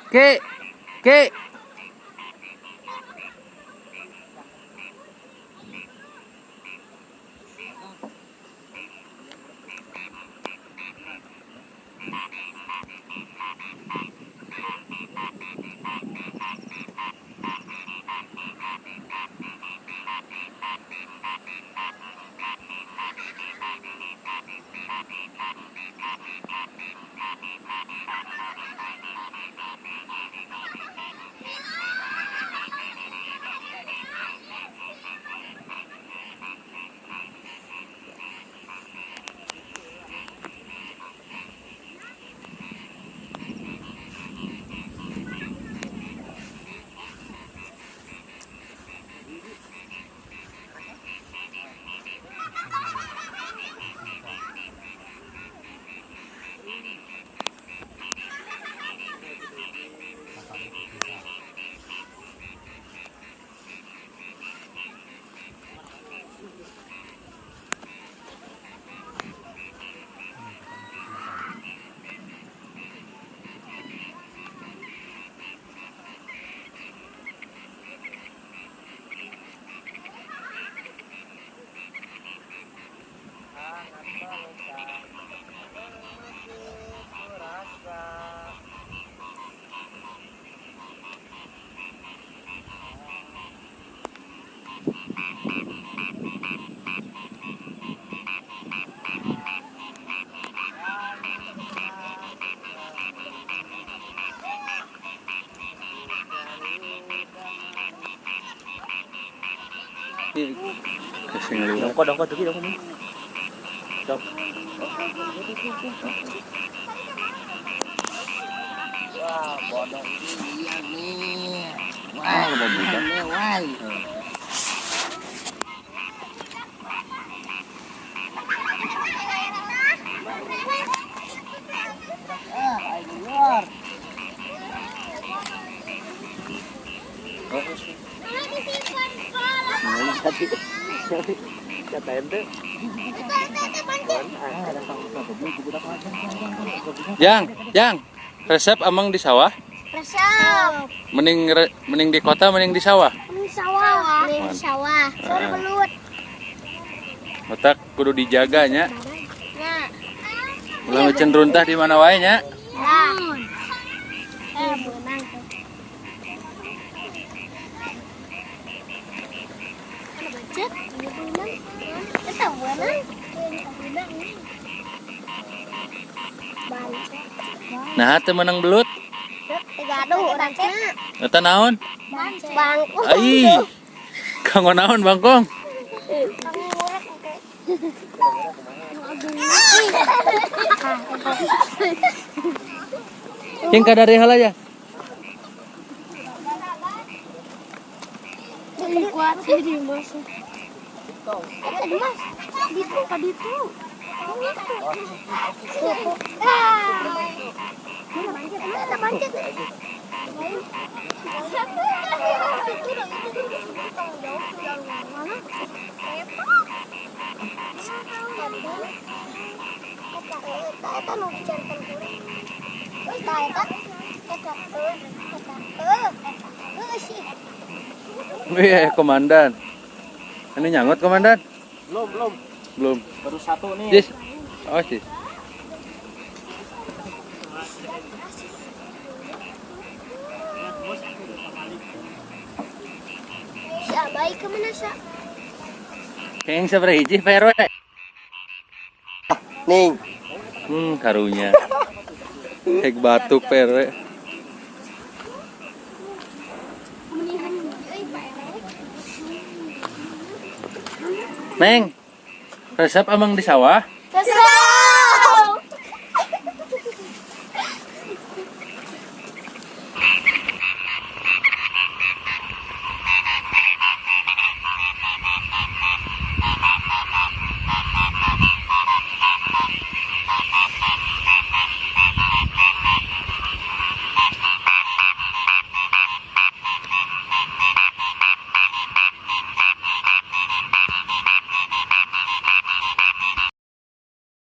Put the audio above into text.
Ki. Ki. Dongko dongko dongko nih. Dong. Wah, bodoh iya nih. Wah, wah. Ah, luar. Yang, yang resep amang di sawah? Resep. Mending mending di kota, mending di sawah? Mending sawah. Mending di sawah. Soal belut. Otak kudu dijaganya. Ya. Ulah mecen runtah di mana wae nya. Ya. Beunang. Nah, teu meunang belut. Gaduh urang teh. Eta naon? Bangkong. Ai. Kanggo naon bangkong? Yang kadari heula ya. Kuat di mas. Eta di mas. Ditu ka ditu. Iya, komandan. Ini nyanggut komandan? Belum. Belum. Baru satu nih. Jis. Oh, Jis. Baik kemana sa? Kayaknya sabaraha hiji Pak RW? Ning. Karunya. Hek batuk Pak RW. Neng, resep amang di sawah? Resep.